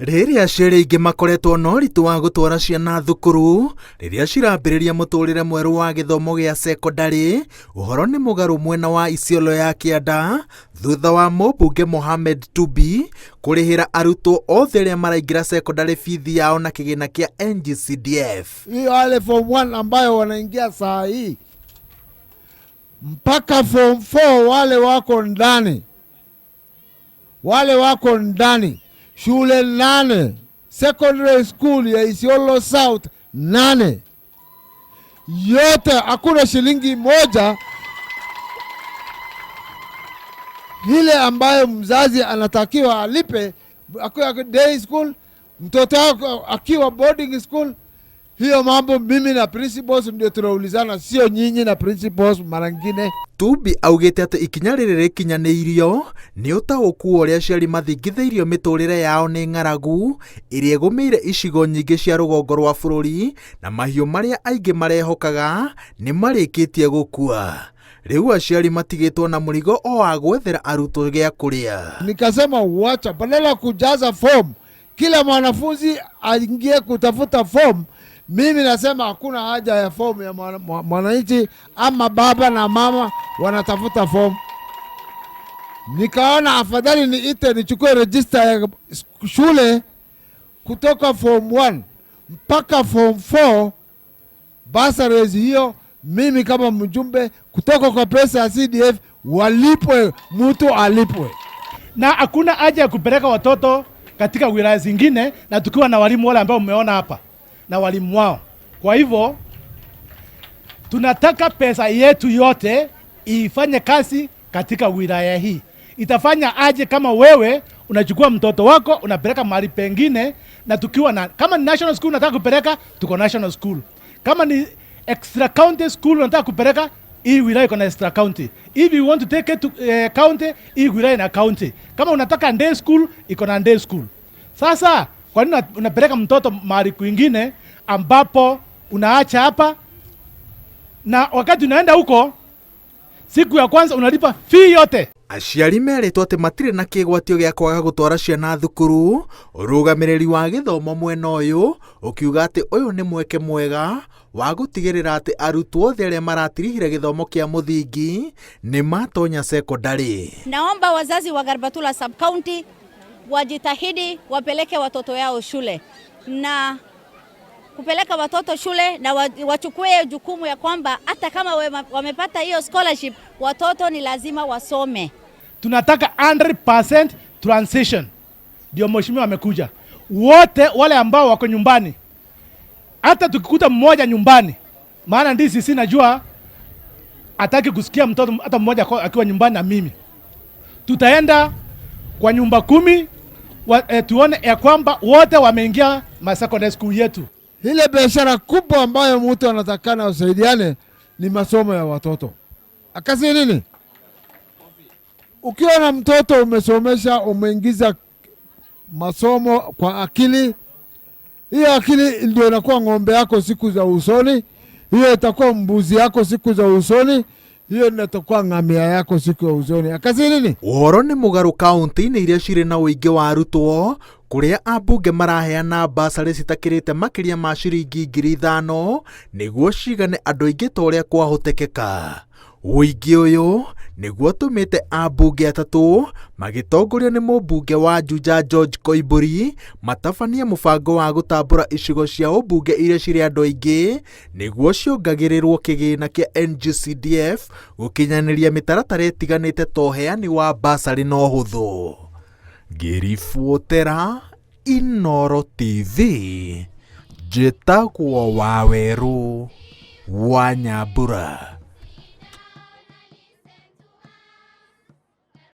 Rĩrĩa aciari aingĩ makoretwo na ũritũ wa gũtwara ciana thukuru rĩrĩa cirambĩrĩria mũtũrĩre mwerũ wa gĩthomo gĩa cekondarĩ, ũhoro nĩ mũgarũ mwena wa Isiolo ya kĩanda thutha wa mũmbunge Mohamed Tubi kũrĩhĩra arutwo othe arĩa maraingĩra cekondarĩ bithi yao na kĩgĩna kĩa NGCDF. Hiyo wale form 1 ambayo wanaingia saa hii mpaka form 4 wale wako ndani, wale wako ndani shule 8 secondary school ya Isiolo South 8 yote, hakuna shilingi moja ile ambayo mzazi anatakiwa alipe akiwa day school, mtoto wako akiwa boarding school. Hiyo mambo mimi na principals ndio tunaulizana, sio nyinyi na principals mara nyingine. Tubi augĩte atĩ ikinya rĩrĩ rĩkinyanĩirio nĩ ũtaũku wa ũrĩa aciari mathingithĩirio mĩtũrĩre yao nĩ ng'aragu ĩrĩa ĩgũmĩire icigo nyingĩ cia rũgongo rwa bũrũri na mahiũ marĩa aingĩ marehokaga nĩ marĩkĩtie gũkua. Rĩu aciari matigĩtwo na mũrigo o wa gwethera arutwo gĩa kũrĩa. Nikasema wacha, badala ya kujaza form kila mwanafunzi aingie kutafuta form, mimi nasema hakuna haja ya form ya mwananchi ama baba na mama wanatafuta form. Nikaona afadhali niite nichukue register ya shule kutoka form 1 mpaka form 4, bursaries hiyo mimi kama mjumbe kutoka kwa pesa ya CDF walipwe, mtu alipwe. Na hakuna haja ya kupeleka watoto katika wilaya zingine, na tukiwa na walimu wale ambao mmeona hapa na walimu wao. Kwa hivyo tunataka pesa yetu yote ifanye kazi katika wilaya hii. Itafanya aje kama wewe unachukua mtoto wako unapeleka mahali pengine, na tukiwa na kama ni national school unataka kupeleka, tuko national school. Kama ni extra county school unataka kupeleka, hii wilaya iko na extra county. If you want to take it to county, hii wilaya ina county. Kama unataka day school, iko na day school. Sasa kwa nini unapeleka mtoto mahali kwingine ambapo unaacha hapa, na wakati unaenda huko siku ya kwanza unalipa fee yote? Aciari merĩtwo atĩ matirĩ na kĩgwatio gĩa kwaga gũtwara ciana thukuru, ũrũgamĩrĩri wa gĩthomo mwena ũyũ ũkiuga atĩ ũyũ nĩ mweke mwega wa gũtigĩrĩra atĩ arutwo othe arĩa maratirihire gĩthomo kĩa mũthingi nĩ matonya cekondarĩ. Naomba wazazi wa Garbatula sub county wajitahidi wapeleke watoto yao shule na kupeleka watoto shule na wachukue jukumu ya kwamba hata kama wamepata hiyo scholarship, watoto ni lazima wasome. Tunataka 100% transition. Ndio mheshimiwa amekuja. Wote wale ambao wako nyumbani, hata tukikuta mmoja nyumbani, maana DCC najua hataki kusikia mtoto hata mmoja akiwa nyumbani na mimi. Tutaenda kwa nyumba 10 tuone ya kwamba wote wameingia ma secondary school yetu. Ile biashara kubwa ambayo mtu anatakana usaidiane ni masomo ya watoto. Akasi nini? Ukiwa na mtoto umesomesha, umeingiza masomo kwa akili, hiyo akili ndio inakuwa ng'ombe yako siku za usoni, hiyo itakuwa mbuzi yako siku za usoni, hiyo ndio itakuwa ngamia yako siku ya usoni. Akasi nini? Ũhoro nĩ mũgarũ kaunti-inĩ iria cirĩ na ũingĩ wa arutwo kũrĩa ambunge maraheana basarĩ citakĩrĩte makĩria ma ciringi ngiri ithano nĩguo cigane andũ aingĩ ta ũrĩa kwahotekeka. Ũingĩ ũyũ nĩguo ũtũmĩte ambunge atatũ magĩtongorio nĩ mũmbunge wa Juja George Koimbũri matabanie mũbango wa gũtambũra icigo cia ũmbunge iria cirĩ andũ aingĩ nĩguo ciongagĩrĩrwo kĩgĩna kĩa NGCDF gũkinyanĩria mĩtaratara ĩtiganĩte ta ũheani wa basarĩ na ũhũthũ. Ngĩribotera Inooro TV, njĩtagwo Wawerũ wa Nyambura.